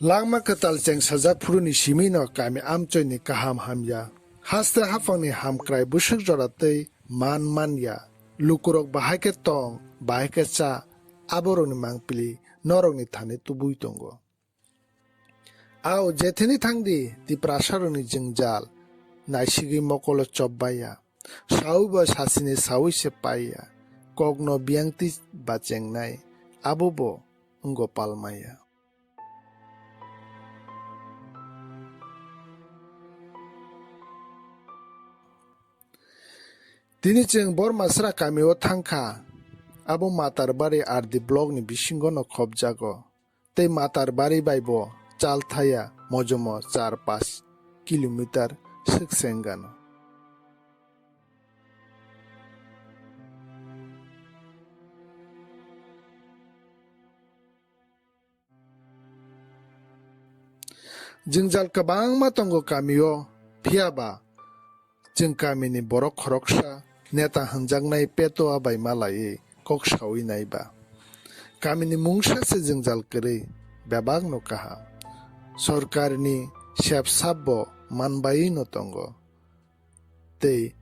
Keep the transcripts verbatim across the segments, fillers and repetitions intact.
Langma kwtal chengsajak phuruni simi no kami amchoi ni kaham hamya, haste haphang ni hamkrai bwswk jora tei man manya, lukurok bahai khe tong, bahai khe cha, aborok ni mangpili norok ni thani tubui tongo. Ao jetheni thangdi Tiprasarokni jwngjal naisigwi mokolo chopbaiya, saui bo sasini saui se paiya, kokno biyangtwi bachengnai, abo bo wnggo palmaya. Tini chwng Bormasra kamio thangkha, abo Matarbari R D blockni bisingono khopjago. Tei Matarbari bai bo chal thaya mojomo char pash kilometer swk se wngano. Jwngjal kwbangma tongo kamio, phiya ba chwng kamini borok khoroksa neta hwnjaknai Petoa bai malaiwi kok saui nai ba. Kamini mungsa se jwngjal kwrwi, bebakno kaham. Sorkarni sep sap bo manbaiwi no tongo. Tei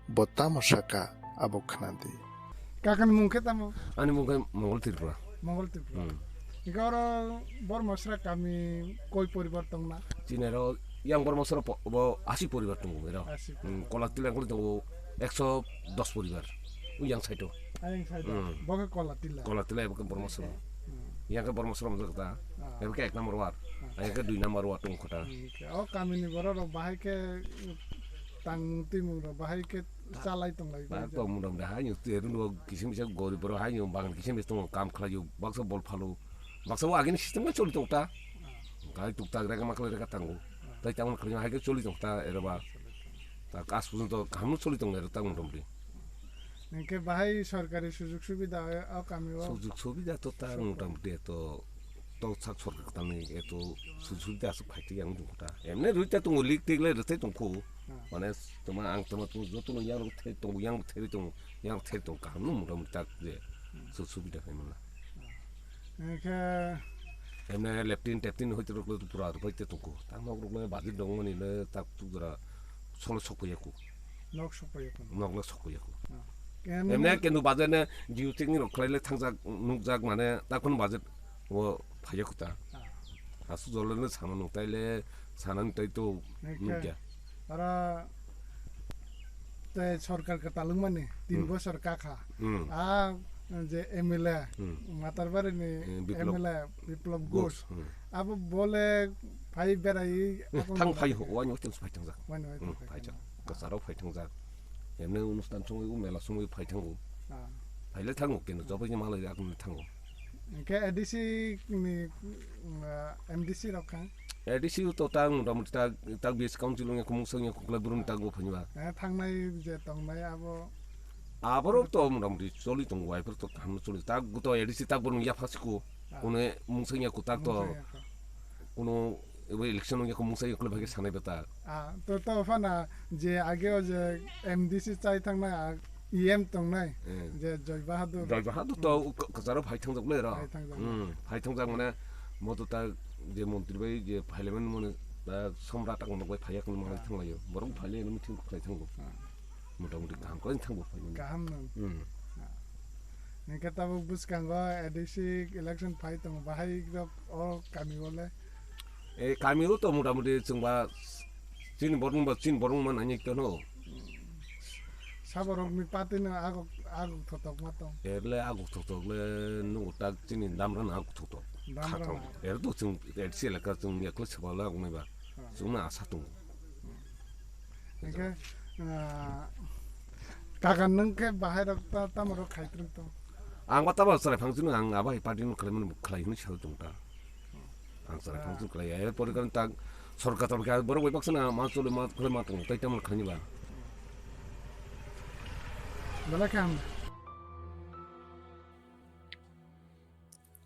bo tamo saka abo khna di. Kakani mung khe tamo? Ani mung khe Mongol Tripura. Mongol Tripura. Hmm. Ika oro Bormasra kami koi poribar tongna? Chini aro yang Bormasra po-, bo asi poribar tongo ero. Asi. Hmm, Kolatila kuli tongo ekso dos poribar. U yang side o. Ayang side. Hmm. Bo khe Kolatila. Kolatila ebo khe Bormasra. Hmm. Yang khe Bormasra mojak ta. Ah. Ebo khe ek number ward. Ah. Yang khe dui number ward tong khota. Hmm, khe o kamini borok rok bahai khe tang twi mung rok bahai khe chalai tong lai. Ba kok mung rok da hai nung twi rung rok kisim bisa gorib borok hai nung bangan kisim bisa tongo kam khlai o baksa bol phalo. Baksa o agini system khe choli tong ta. Gai tuk tak rega makhlai rega tango. Tai tang khlai hai khe choli tong ta ero ba. Ta kas pujunto kaham no choli tong ero ta mung rok di. Hingke bahai sorkari sujug subida o kami o? Sujug subida to ta motamoti eto to sak sorkar kwtal ni eto sujug subida aswk phai twi ang tong ta. Emne rui ta tongo lik tik le rwtai tong kho. Hmm. Mane toma ang toma tong joto no yang rok thai tong yang thai tong yang thai tong kaham no motamoti tak je sujug subida khai mala. Hingke emne leptin teptin hoi rok le pura rwpai te tong kho. Ta nok rok le budget dong mani le tak tu jora solo sok ya kho. Nok sokpaiya kono. Nok le sokpaiya ko. Ah. Em- Emne kenu bajar ne jiu chekni rok khlai le thangjak nukjak mane ta kono bajar o phaiya ko ta. Ah. Asu jole ne sana nuk tai le sana nuk tai to Nike. Nukya. Ora te sorkar ka talung mani tin Hmm. bosor ka kha. Hmm. A je M L A Hmm. Matarbari ni Eh, Biplop. M L A Biplop Ghosh. Ghosh. Hmm. Abo bole phai berai Eh, akon thang bole. Phai ho, wani wachang phai thangjak. Wani wachang Hmm, phai phai thangjak. Thangjak. Kasaro phai thangjak. Emne onustan songwi, o mela songwi phai thango. Ah. Phai le thango, keno jobai ni malai akon thango. Hingke A D C ni, mm, ah, M D C rok kha? A D C to ta motamoti ta, ta B S council wngya, kumung sangya, kukla burun ta go phani ba. Eh, thangnai je tongnai abo. Aborok to motamoti choli tongo, aibor to kaham choli. Ta go to A D C ta burun ya phasiko. Ah. Kone mungsangya kutak to. Mungsangya ko. Kuno ebo election wngya ko mungsa yaklo bhage sanai bata. Ah, to, to phana je age o je M D C chai thangnai, ah, E M tongnai, Eh. je Joy Bahadur. Joy Bahadur to Hmm. k-, kwcharo phai thangjak le ro. Phai thangjak. Hmm, phai thangjak mane moto ta je montri bai je parliament mone ta somra ta kono bai phaiya kono mangai Ah. thanglaio. Borok phailaio no meeting khlai thango. Ah. Motamoti kaham khlai thango phai mane. Kaham no. Hmm. Ah. Hingke tabuk bwskango A D C election phai tongo, bahai rok o kami o le? E kami o to motamoti chwng ba chini borok ba chini borok man ani to no. Saborok ni party no agok, agok thotok ma tong. Erle agok thotok le nugo tak chini damra na agok thotok. Damra Khatong. Na. Er to chwng A D C elaka chwng yakle sabala wngnai ba. Ah. Chwng na asa tongo. Hingke, ah, kagan nwng khe bahai rok ta-, tamo rok khai twrwng tong? Ang ba tamo chwrai phang chwng ang abo hai party no khlai mani khlai hwnwi sa tong ta. Ang chwrai phang chwng khlai ya. Pore kan tak sorkar tor khe borok bai baksa na ma chole ma khlai ma tong tai tamo khlai ni ba. Belai khe hambai.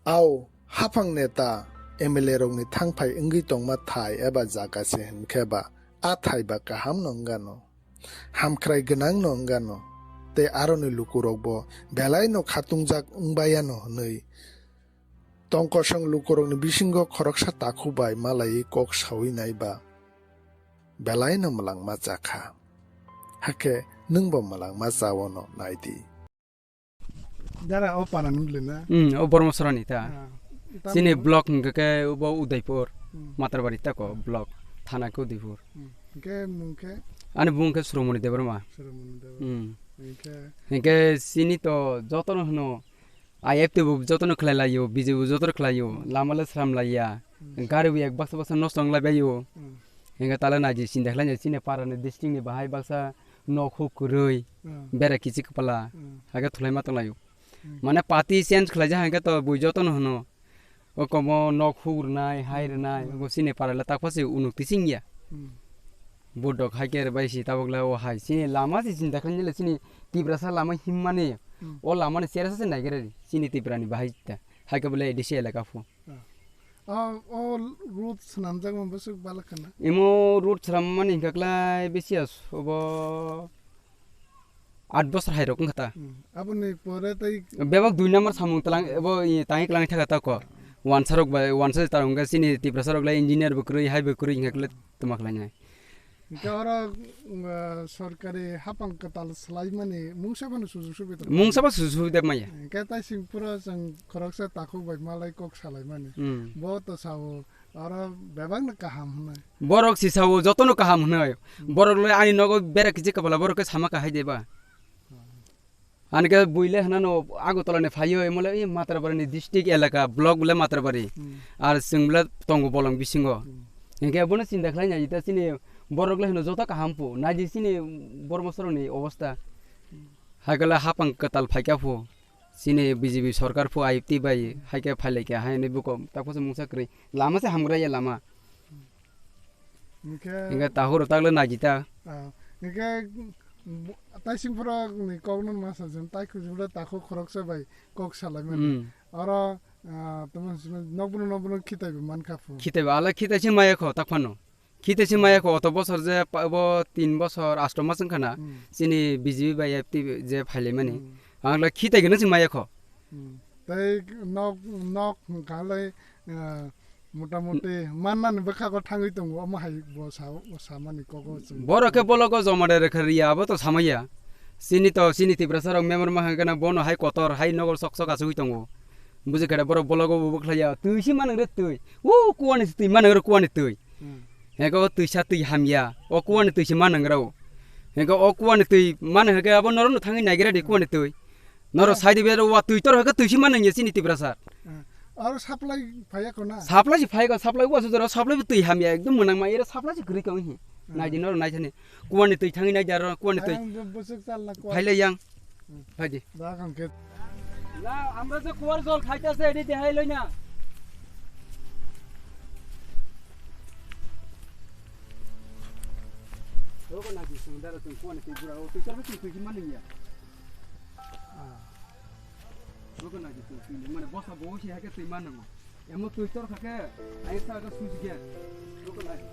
Ao, haphang neta, M L A rokni thangphai wngwi tongma thai eba jaga se hwnkhe ba, a thai ba kaham no wngano. Hamkrai gwnang no wngano. Tei aroni lukurok bo belai no khatungjak wngbayano hwnwi Tongkosong lukurokni bisingo khoroksa takhuk bai malaiwi kok saui nai ba belaino mwlangma cha kha. Hakhe nwngbo mwlangma chaono nai di. Dara o para ni bwlwi na? Hmm, o Bormosrani ta. Ah, tamo Chini block hwnkhe khe bo Udaipur, Hmm. Matarbari tako block, thana khe Udaipur. Hmm. Hwnkhe mung khe? Ani bung khe Suromoni Debbarma. Suromoni Debbarma. Hmm. Hwnkhe? Hwnkhe chini to jotono hwno I F T bo jotono khlai laio, B J P bo jotono khlaio, Hmm. lama le sram laiya. Hmm. Gari bo ek baksa baksa nosto wng lai baio. Hmm. Hwnkhe tala naidi chinta khlai nai chini para ni district ni bahai baksa nok huk kwrwi, Hmm. bera kichik kwpla, Hmm. hakhe thulai ma tong laio. Hmm. Mane party change khlai jak hwnkhe to bui jotono hwno. O komo nok huk rwnai, hai rwnai, Hmm. obo chini para le takpha se unuk tising ya. Hmm. Budok hai khe bai si tabok le o hai chini lama se chinta khlai nai le chini Tiprasa lama himmani, Hmm. o lama ni cheresa se nai khe re chini Tipra ni bahai ta. Hai khe bole A D C elaka phu. Ah. O, o road swnamjakma bwswk balak khana? Imo road swrammani hinkha klai besi as-, obo aat bosor hai rok wngkha ta. Hmm. Aboni pore tei Bebak dui number samung tlang, ebo i tangi klang thaka ta ko. Wansa rok bai, wansa ta wngkha chini Tiprasa rok lai engineer bo kwrwi, hai bo kwrwi hinkha klai tuma khlai nai. Hingke oro, uh, sorkari hapang kwtal swlaimani mungsa phano sujuk subida. Mungsa ba sujuk subida maya. Hingke tai sing pura chwng khoroksa takhuk bai malai kok salaimani. Hmm. Bo to sao oro bebakno kaham hwnwi. Borok si sao jotono kaham hwnwi. Hmm. Borok le ani nogo bera kichik kwpla borok khe sama kahai deba. Hmm. Ani khe buile hwnano Agartala ni phaio, emole i Matrabari ni district elaka, block bole Matrabari. Hmm. Ar chwng bole tongo bolong bisingo. Hmm. Hinkhe bono chinta khlai nai, ita chini borok le hwno joto kaham phu, naidi chini Bormosoro ni obostha. Hmm. Hai khe le hapang kwtal phaikha phu, chini B J P sorkar phu I F T bai, hai khe phailaikha, hai ni buko, tak phose mungsa kwrwi. Lama se hamgra ya lama. Hingke Hingke tahuro takle naidi ta. Ah, hingke, mm, tai sing phoro ni kok no ma sa jeng, tai khujubra takho khoroksa bai kok salai mani. Hmm. Oro, ah, tamo sino nokbuno nokbuno khitai bo man kha phu. Khitai bo ala khitai se maya kho tak phano. Khitai se maya kho oto bosor je pa-, bo tin bosor asto mas wngkha na. Hmm. Chini B J P bai F T je phailai mani. Hmm. Ang le khitai gana se maya kho. Hmm. Tei nok, nok hwnkha le, eh, mota moti mannani bwkhago thangwi tongo, omo hai bo sa, bo samani kogo chwng. Borok khe bologo joma de rwkha riya, abo to samaya. Chini to, chini Tiprasa rok member ma hwnkhe na bono hai kotor, hai nogor sok sok achugwi tongo. Buji khe de borok bologo bo bwkhlaiya, twi se manang re twi. O kuwani se twi manang re kuwani twi. Hmm. Heko twisa twi hamya. O kuwani twi se manang rw. Heko o kuwani twi manang hwnkhe abo norok no thangwi naigra di kuwani twi. Norok Hmm. sai di bero wa twi tor hwnkhe twi se manang ya chini Tiprasa. Hmm. Aro supply phaiya ko na? Supply se phai ko, supply wa sujaro supply bo twi hamya ekdom mwnang ma ero supply se kwrwi kong hi. Hmm. Nai di norok nai thani. Kuwani twi thangwi nai di aro kuwani twi. Ayang bo bwswk chal na kuwa. Phai le yang. Hmm. Phai di. Da kang ke. Na, আমরা যে কুয়ার জল খাইতেছে, এটি দেখাই লই না। Rogo na di sung dara sung kuwani twi bura, o twi tor twi twi man ya. Ah. Rogo na di sung twi, mane bosa bo si hake twi man mo. Emo twi tor hake, ai sa ga switch ge. Rogo na di.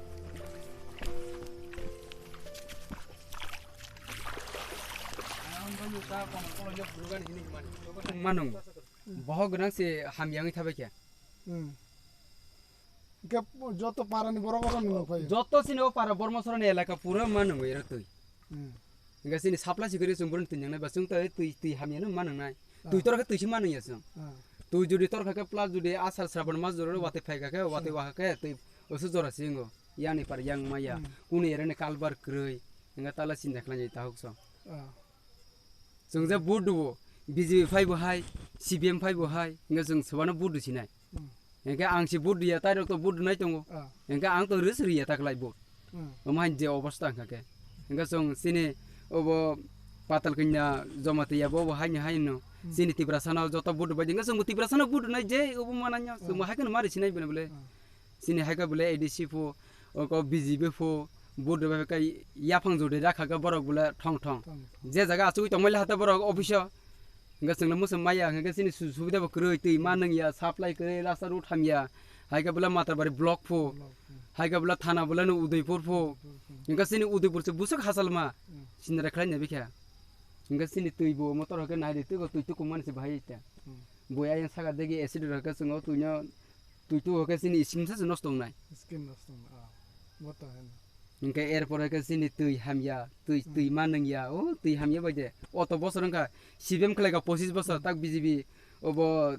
Manung. Bohok gwnang se hamyangwi thabai khe. Hmm. Hingke joto para ni borok oro nung phai. Joto chini o para Bormosoro ni elaka pura manung ero twi. Hmm. Hingke chini supply sikiri chwng burun twi nangnai ba chwng twi, twi, twi hamya no manung nai. Ah. Twi tor khe twi se manung ya chwng. Ah. Twi jodi tor kha khe plus jodi asar srabon mas jora watwi phai kha khe watwi Hmm. wa kha khe twi oso jora singo. Yani par yang maya. Hmm. Kuni ero ni kalbar kwrwi. Hingke tala chinta khlai jai tahuk so. Ah. Chwng je vote duo, B J P phai bo hai, C P M phai bo hai, hingke chwng swbano vote du sinai. Hmm. Hingke ang si vote duya, tai rok to vote dunai tongo. Ah. Hingke ang to rwswk riya ta khlai vote. Hmm. Omo hai je obostha hingka khe. Hingke chwng chini obo Patal Kanya Jamatia bo, bo hai ni hai no. Hmm. Chini Tiprasa no joto vote bai, hingke chwng bo Tiprasa no vote dunai je obo mananya, chwng bo Hmm. hai kheno mari sinai bole bole. Hmm. Chini hai khe bole A D C pho, oko B J P pho, vote rwbai khe yaphang jodi rakha khe borok bole thong thong. Thong thong. Je jaga achugwi tongmani hata borok office o. Hingke chwngno mwsang maya, hingke chini su-, subida bo kwrwi, twi ma nung ya, supply kwrwi, rasta road hamya. Hai khe bole Matabari block pho. Block pho. Hai khe bole thana bole no Udaipur pho. Udaipur pho. Hingke chini Udaipur se bwswk hachalma. Hmm. Sindra khlai nai bikha. Hingke chini twi bo motor hake nai di, twi bo twi tukumani se bahai ta. Hmm. Bui ayang saka degi acid rok khe chwng o twi no, twi tu o khe chini skin sa se nosto wngnai. Skin nosto wngna, ah. Bo to heno. Hinkhe er pore khe chini twi hamya, twi, twi ma nangya, o twi hamya bai de. Oto bosor wngkha, C P M khlai kha pochis bosor, tak B J P obo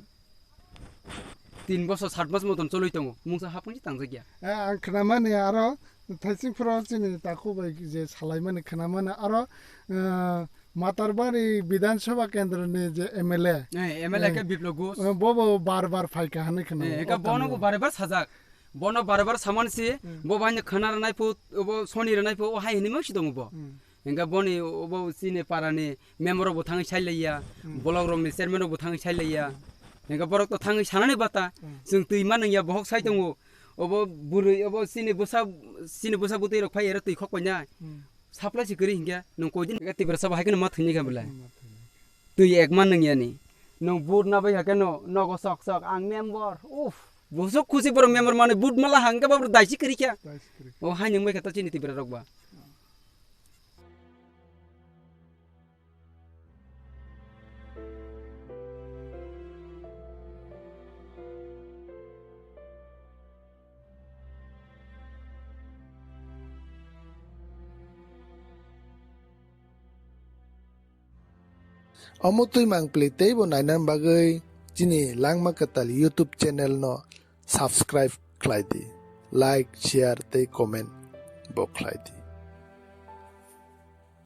tin bosor sat mas moton choloi tongo. Mungsa hapung se tangjak ya. Eh, ang khna mani aro thaising phro chini takhuk bai je salai mani khna mani aro, eh, Matarbari Bidhan Sabha Kendra ni je M L A. Eh, M L A khe Biplab Ghosh. Eh, bo bo bar bar phai kha hinwi khna. Eh, o eka bono bo bar bar sajak. Bono bar bar saman si, hmm, bo bai khna rwnai phu, bo soni rwnai phu, o hai hinwi masi tongo bo. Hmm. Hinkhe boni obo chini para ni member rok bo thangwi sai laiya, hmm, block rok ni chairman rok bo thangwi sai laiya. Hmm. Hinkhe borok to thangwi sanani bata, hmm, chwng twi ma nangya bohok sai tongo. Obo bwrwi obo chini bwsa, chini bwsa bwtwi rok phai ero twi khok painai. Hmm. Supply se kwrwi hinkhe nwng koi din Tiprasa bo hai kheno ma thwini kha belai. Ma thwini. Twi ekma nwngyani. Nwng vote na bai hakhe no, nogo sok sok, ang member. Uff, bosok khusi borok member mani vote mala hangkhe ba borok daisi kwrwi kha. Daisi kwrwi kha. O hai nwng bai kha ta chini Tipra rok ba. Omo twi mangpili teibo nainani bagwi chini Langma Kwtal YouTube channel no subscribe khlai di, like, share tei comment bo khlai di.